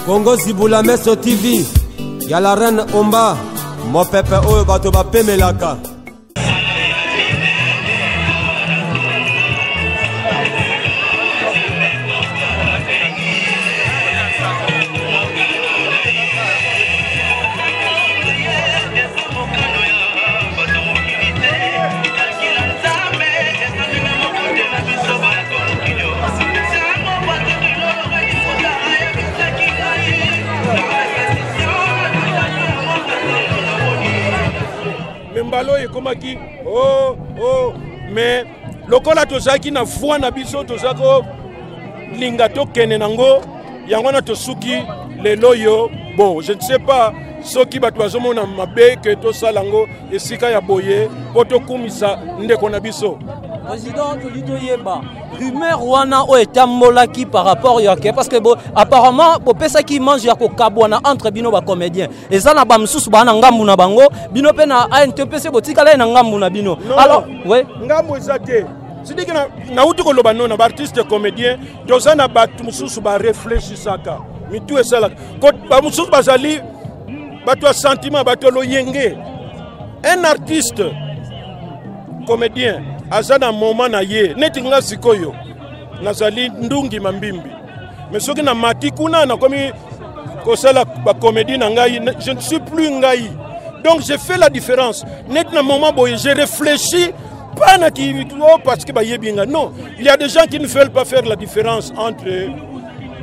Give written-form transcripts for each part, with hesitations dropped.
Congo Zibula Meso TV ya la reine Omba mopepe oyo bato bapemelaka. Me mbala oyo ekomaki oh, oh, me lokola tozalaki na foi na biso, tozalaki kolinga tokende nango, yango wana tosuki lelo oyo. Bon, je ne sais pas soki bato bazomona mabe ke tosala yango esika ya boye mpo tokumisa ndeko na biso. Président, toli toyeba rumeur wana oyo etambolaki par rapport ya ke, parce que bo, apparemment bopesaki image ya kokabwana entre bino bacomédien, eza na bamosusu baa na ngambu na bango, bino mpe na ANTPC botikala ye na ngambu na bino. Alors oui, ngambu eza te. Sidiki, nauti koloba no na baartiste comédien, toza na bato mosusu bareflechisaka, mitu esalaka, bamosusu bazali bato ya sentiment, bato ya loyenge. Un artiste comédien aza na moment na ye. Neti nga sikoyo nazali ndungi mambimbi, mais soki namati kuna, nakomi kosala bacomédie na ngai, je ne suis plus ngai. Donc je fais la différence. Neti na moment boye, je réfléchis pas na ki, oh, parce que bayebi nga. Non, il y a des gens qui ne veulent pas faire la différence entre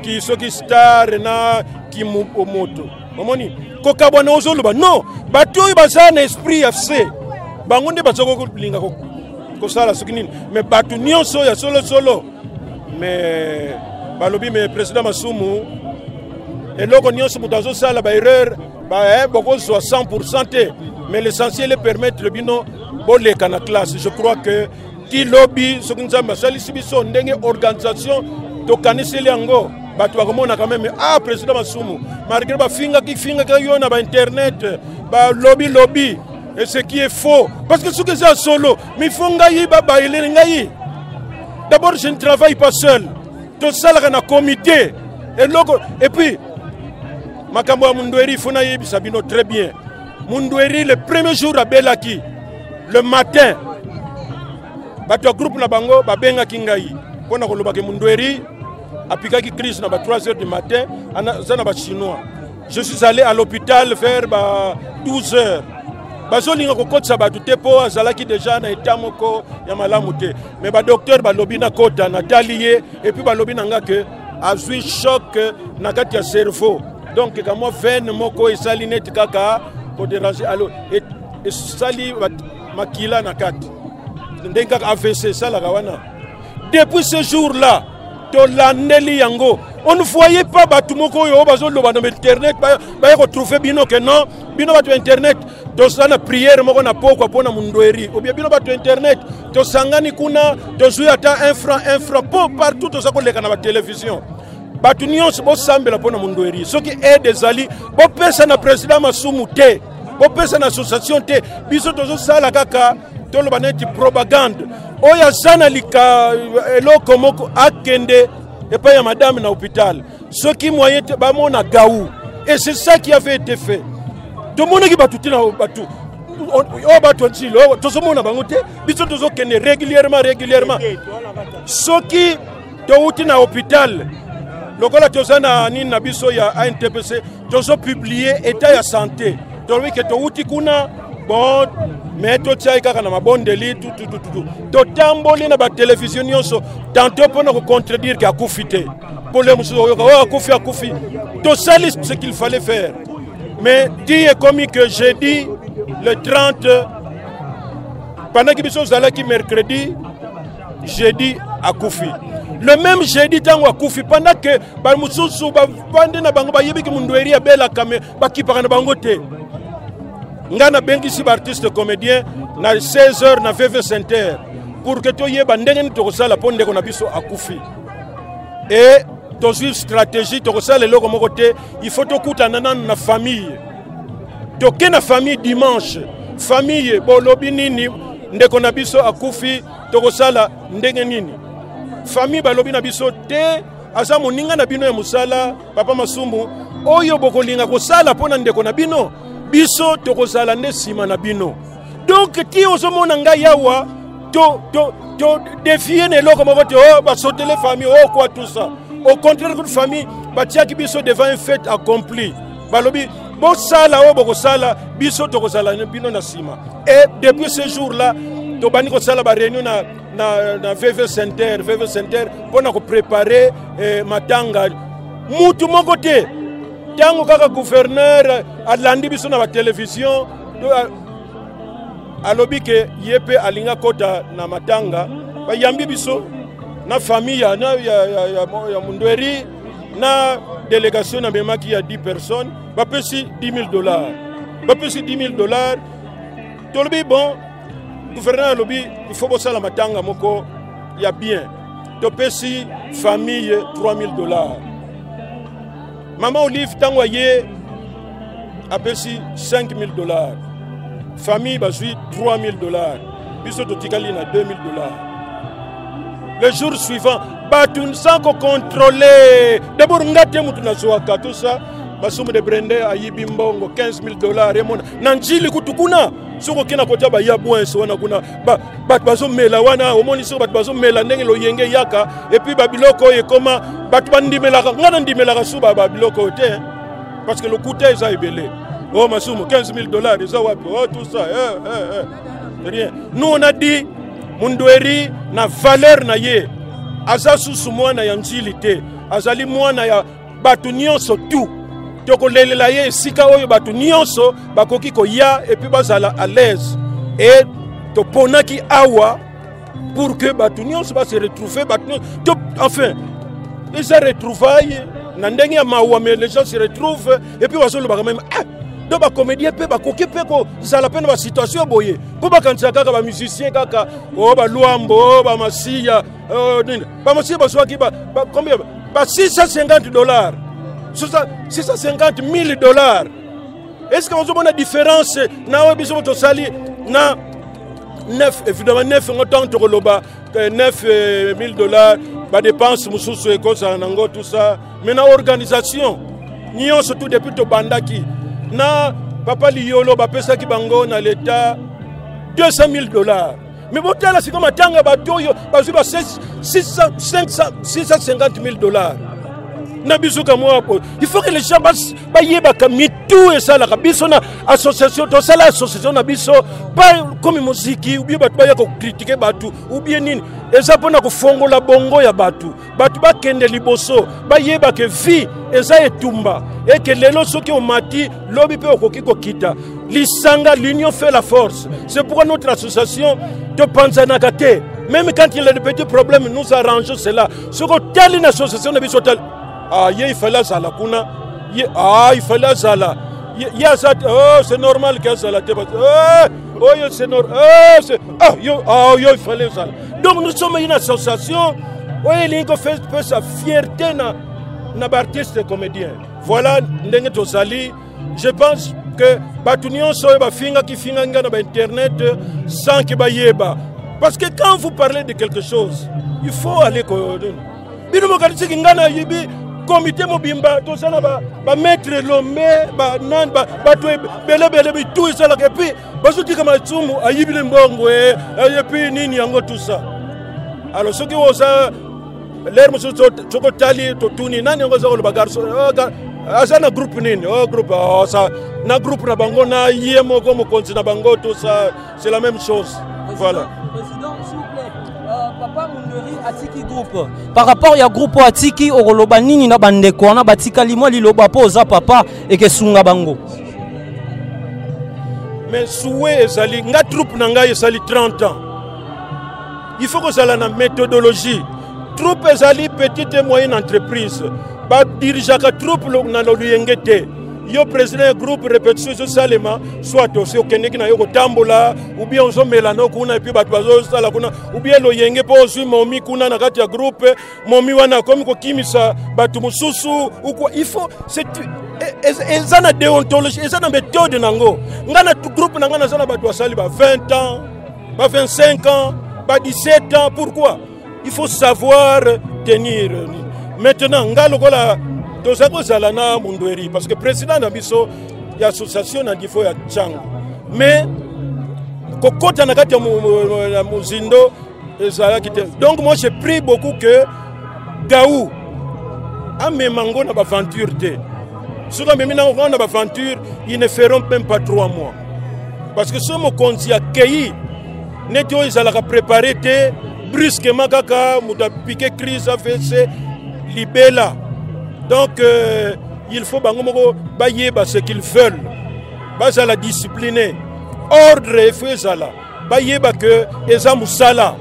ki soki star na ki moto. Omoni kokabwana, ozoloba non, bato oyo baza na esprit ya se, bango nde baza kolinga kosala soki nini. Mais bato nyonso ya solosolo, mais balobi, mais président Masumu, eloko nyonso moto azosala baerreur, bokozwa 100 te, mais l'essentiel est permettre bino boleka na classe. Je crois que ti lobi, soki Nzambe asalisi biso ndenge organisation tokaniseli yango, bato bakomona quand même: ah, président Masumu, malgré bafingaki fingaki yo na bainternet, balobi lobi, et ce qui est faux, parce que soki eza solo, mais faut ngai babayeleli ngai. D'abord, je ne travaille pas seul, tosalaka na comité eloko. Et puis makambo ya Mundweri, faut nayebisa bino très bien. Mundweri, le premier jour abelaki, le matin, bato ya groupe na bango babengaki ngai mpo na kolobaki Mundweri apikaki crise na ba 3 heures du matin, aza na bachinois. Je suis allé à l'hôpital vers ba 12 heures. Bazolinga kokotisa bato te mpo azalaki déjà na état moko ya malamu te, mais badocteur balobi nakota, natali ye, et puis balobi na nga ke azwi choc na kati ya cerveau, donc kamwa veine moko esali neti kaka kodéranger, alo esali makila na kati, ndenge kaka AVC esalaka wana. Depuis ce jour là tolandeli yango, on ne voyait pas bato moko oyo bazoloba na internet baya kotrouve bino ke non, bino bato ya internet, toza na prière moko na pokwa mpo na Mundweri, ou bien bino bato ya internet, tosangani kuna, tozwi ata 1 franc, 1 franc, mpo partout toza koleka na batelevizio, bato nyonso bosambela mpo na Mundweri. Soki aide ezali, bopesa na président Masumu te, bopesa na association te. Biso tozosala kaka toloba neti propagande. Oyo aza na lika eloko moko, akende epai ya madame na hôpital. Soki moyen te, bamona gaou. Et c'est ça qui avait été fait. Tomonaki bato te na bato oyo, bato ntilo tozomona bango te. Biso tozokende régulièrement, régulièrement. Soki touti na hôpital, lokola toza na nini na biso ya ANTPC, tozopublie état ya santé, tolobi ke touti kuna, bon, mais totiaki kaka na mabondeli tutututu. Totamboli na batelevizio nyonso tantôt mpona kocontredire ke akufi te, mpo le mosusu oyoka oyo akufi, akufi. Tosali ce qu'il fallait faire, mais ti ekomi que jeudi le 30, pendant que biso ozalaki mercredi, jeudi akufi. Le même jeudi ntango akufi, pendant que bamosusu bavandi na bango, bayebiki Mundweri abelaka, me bakipaka na bango te, ngai nabengisi baartiste comédien na 16 heures na VV Center pour que toyeba ndenge nini tokosala mpo ndeko na biso akufi. E tozwi stratégie, tokosala eloko moko te, il faut tokutana nanu na famille. Toke na famille dimanche. Famille, bolobi nini? Ndeko na biso akufi, tokosala ndenge nini? Famille balobi na biso te. Aza moninga na bino ya mosala, papa Masumu, oyo bokolinga kosala mpo na ndeko na bino, biso tokozala nde nsima na bino. Donc ti ozomona ngai awa, to, to, to defie na eloko moko te, oh, basotele famille, oh, quoi tout ça. Au contraire, kutu famille batiaki biso devant un fait accompli. Balobi bosala oyo bokosala, biso tokozala bino na nsima. Et depuis ce jour-là, tobandi kosala ba réunion na VV Center, VV Center mpona koprépare matanga. Mutu moko te, ntango kaka gouverneur alandi biso na batelevizio, alobi ke ye mpe alingi akota na matanga, bayambi biso na famille ya Mundweri na délégation na memaki ya 10 personnes, bapesi 10 000 $, bapesi 10 000 $. Tolobi bon, gouverneur alobi il faut bosala matanga moko ya bien, topesi famille 3 000 $. Mama Olive ntango aye apesi 5 000 $, famille bazwi 3 000 $, biso totikali na 2 000 $. Le jour suivant, bato sans kocontrôle d'abord nga te mutu nazwaka tout ça. Masumu de Brende ayibi mbongo 15 000 $, emona na Njili kutu kuna. Soki okenda kotia baya bwinso wana kuna, bato bazomela wana, omoni soki bato bazomela ndenge loyenge eyaka. Et puis babiloko oyo ekoma, bato bandimelaka, ngai nandimelaka su babiloko oyo te, parce que lokuta eza ebele. Oh, Masumu, 15 000 $ eza wapi? Oh, tout ça, eh, eh, eh. Rien. Nous, on a dit Mundweri na valeur na ye, aza susu mwana ya Njili te, azali mwana ya bato nyonso. Tu tokolelela ye esika oyo bato nyonso bakoki koya et puis bazala à l'aise. Et toponaki awa pour que bato nyonso base retrouver, bato nyonso, enfin eza retrouvaille na ndenge ya mawa, mais les gens se retrouvent et puis bazolobaka même: ah, donc bacomédien mpe bakoki mpe kozala mpe na basituation boye, mpo bakanisaka kaka bamusicien kaka o balwambo o bamasiya nini. Bamasiya bazwaki combien? Ba 650 $, 650 000 $. Est ce que bazomona différence na oyo biso tosali na 9? Évidemment 9 yango, ntango tokoloba 9 000 $, badépense mosusu ekozala nango, tout ça. Mais na organisation nyonso tout depuis tobandaki na papa Liyolo, bapesaki bango na l'état 200 000 $. Mais botala sikoyo matanga, bato oyo bazwi ba 650 000 $ na biso kamwa. Il faut que les gens bayebaka mitu esalaka biso na association. Tosala association na biso pas comme moziki ou bien bato baya kocritiquer bato ou bien nini. Eza mpona kofongola bongo ya bato, bato bakende liboso, bayeba ke vie eza etumba, eke lelo soki omati, lobi mpe okoki kokita. Lisanga, l'union fait la force. C'est pourquoi notre association, topanzanaka te. Même quand il y a de petits problèmes, nous arrangeons cela. Soki otali na association na biso, otali: ah, ye il fallait azala kuna, ye, ah, il fallait azala ye aza. Oh, c'est normal ke azala te. Oh, oyo c'est normal. Oh, ah, yo, ah, yo il fallait azala. Donc nous sommes une association oyo elingi kopesa fierté na baartiste comédien. Voilà ndenge tozali. Je pense que bato nyonso oyo bafingaki fingaki nga na bainternet sans ke bayeba, parce que quand vous parlez de quelque chose, il faut aller. Bino mokanisiki ngai nayibi? Komite mobimba toza na bamaître Lombe, banani, bato ebelebele, bitu esalaka. Et puis bazotika Masumu ayibili mbongo, et puis nini yango, tout ça. Alors soki oza lere mosusu, soki otali, totuni nani yango aza koloba, garçon aza na groupe nini? Oh, groupe, oh, ça, na groupe na bango na ye moko mokonzi na bango, tout ça, c'est la même chose. Voilà. Président, s'il vous plaît, papa Mundweri atiki groupe. Par rapport ya groupe oyo atiki, okoloba nini na bandeko wana batikali? Mwa liloba mpo oza papa, ekesunga bango. Mais souhait ezali, nga troupe na ngai esali 30 ans. Il faut kozala na méthodologie. Troupe ezali petite et moyenne entreprise. Badirigeaka troupe na loluyenge te. Yo président ya groupe, répétition ezosalema, soit osi okendeki na yo kotambola, ou bien ozomela no kuna, et puis bato bazosala kuna, ou bien loyenge mpo ozwi momi kuna na kati ya groupe, momi wana akomi kokimisa bato mosusu. Il faut, eza na déontologie, eza na méthode nango. Ngai na groupe na ngai naza na bato basali ba 20 ans, ba 25 ans, ba 17 ans. Pourquoi? Il faut savoir tenir. Maintenant nga lokola toza kozala na Mundweri parce que président na biso ya association na niveau ya Tshangu, mais kokota na kati ya mozindo ezalaki te. Donc moi je prie beaucoup que Gaou amema ngo na baventure te. Soki amemi nango na baventure, ils ne feront même pas 3 mois, parce que so mokonzi akei neti oyo ezalaka préparé te, brusquement kaka moto apike crise AVC libela. Donc il faut bango moko bayeba ce qu'ils veulent, bazala discipliné, ordre efo ezala, bayeba ke eza mosala.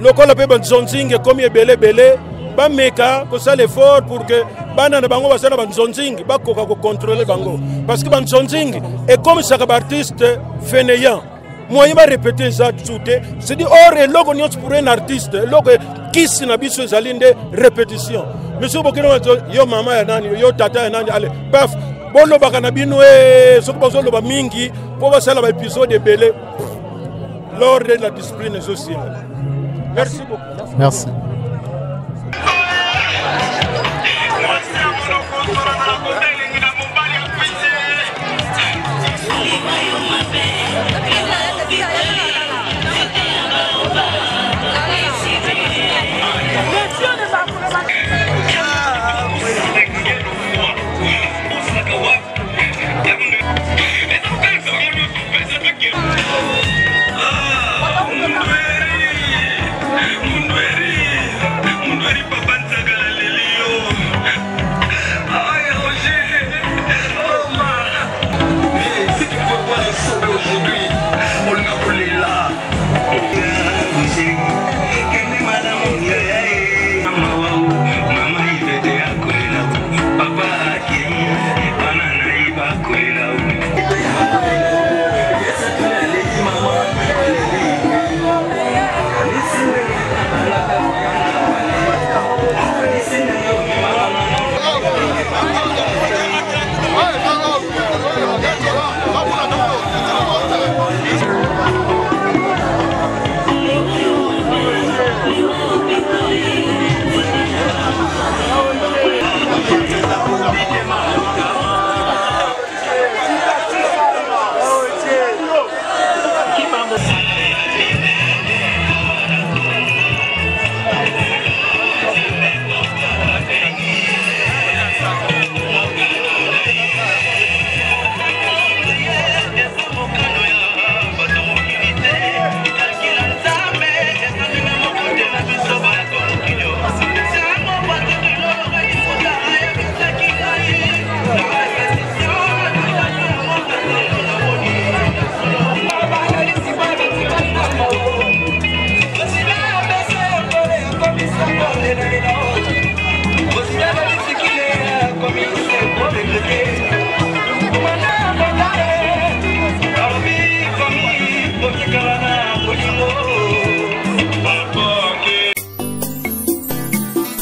Lokola mpe banzonzingi ekomi ebele ebele, bameka kosala effort pour que bana na bango baza na banzonzingi bakoka kocontrôle bango, parce que banzonzingi ekomisaka baartiste fainéant, moyen barépéte eza su te. C'est-à-dire or eloko nyonso pour un artiste, eloko kisi na biso ezali nde répétition. Mais soki bokende, yo mama ya nani, yo tata ya nani, ale paf, bolobaka na bino e, soki bazoloba mingi mpo basala baépisode ebele, l'ordre de la discipline sociale. Merci beaucoup. Merci.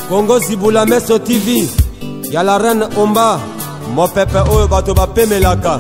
Congo Zibula Meso TV ya la reine Omba, mopepe oyo bato bapemelaka.